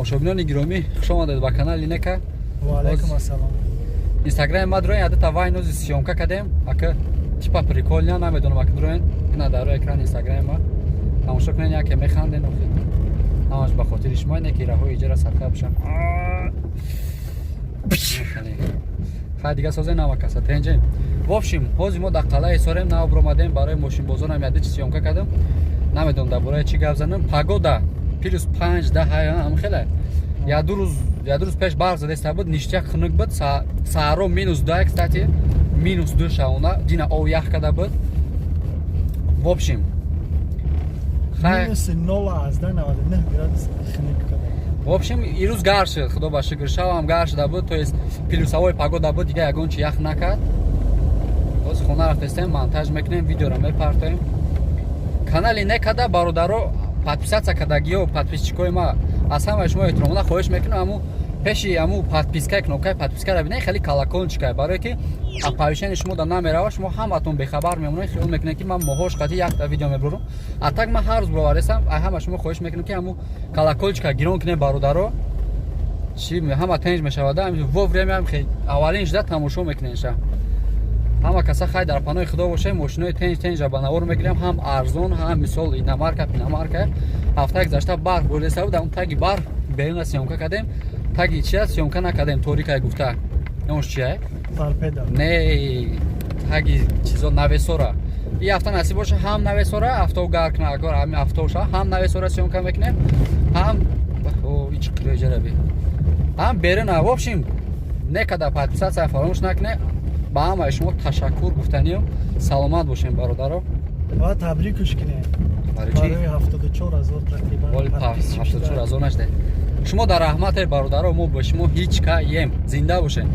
Тамошобинони гиромӣ, хуш омадед ба канали Нека. Ва алайкум ассалом. Инстаграми ма дроен, ядата вайнози съёмка кардем, ака, типа прикольно, намедонам, ака, дроен ина дар рӯи экрани инстаграми ма тамошо кунед, яке механден. Охи, ҳамаш ба хотири шумо, не ки раҳои иҷара садқа бошам. Хай, дига созе намакаса тенҷем. В общем, ҳозир мо дар қалъаи Ҳисорем, нав биромадем, барои мошинбозонам яде чи съёмка кардем. Намедонам, дар бораи чӣ гап занам. Погода +5 даҳ, ҳам хеле. Як ду рӯз пеш барф задеста буд, ништяк, хунук буд. Саҳро -2, кстати, -2 шавона дина ов ях карда буд. В общем, хай. Минус 0,99 градус хунук карда. В общем, ирӯз гарм шуд, худо ба шукр, шавам гарм шуда буд, то есть плюсовой погода буд, дига ягон чи ях накард. Ҳозир хона рафтестем, монтаж мекунем, видеоро мепартоем. Канали Некада, бародаро, подписаться кардагиё, подписчикои ма, аз ҳамаи шумо эҳтиромона хоҳиш мекунам, аму пеши аму подпискаи, кнопкаи подпискаро бинед, хеле колокольчикай, барое ки оповещение шумо да намерава, шумо ҳаматон бехабар мемонед, хиёл мекунед, ки ман моҳош қати якта видео мебурам. А так ман ҳар рӯз бироваресам. Ай ҳама шумо хоҳиш мекунам, ки аму колокольчика гирон кунед, бародаро, чи ҳама тенҷ мешавада, вовремя аввалин шуда тамошо мекунед ша. Ҳама каса хай, дар паноҳи Худо бошем. Мошинои тенҷ тенҷа ба навор мегирем, ҳам арзон, ҳам мисол иномарка, пиномарка. Ҳафтаи гузашта барф болеста буд, ам таги барф беруна съёмка кардем. Таги чия съёмка накардем, торикай гуфта. Ош чия? Торпеда. Не, таги чизо, навесора. И ҳафта насиб боша, ҳам навесора, афтоб гар кна, агар ҳами афтоб ша, ҳам навесора съёмка мекунем, ҳам ич қироҷараби, ҳам беруна. В общем, некада подписаться фаромӯш накунед. Ба ҳамаи шумо ташаккур гуфтанием. Саломат бошем, бародаро. Ва табрикуш кунем. Барои чӣ? Барои 74 ҳазор тақрибан Воли подписчик 74 шуда. ҳазор нашде. Шумо дар раҳмате, бародаро, мо бо шумо ҳеҷ каем. Зинда бошем.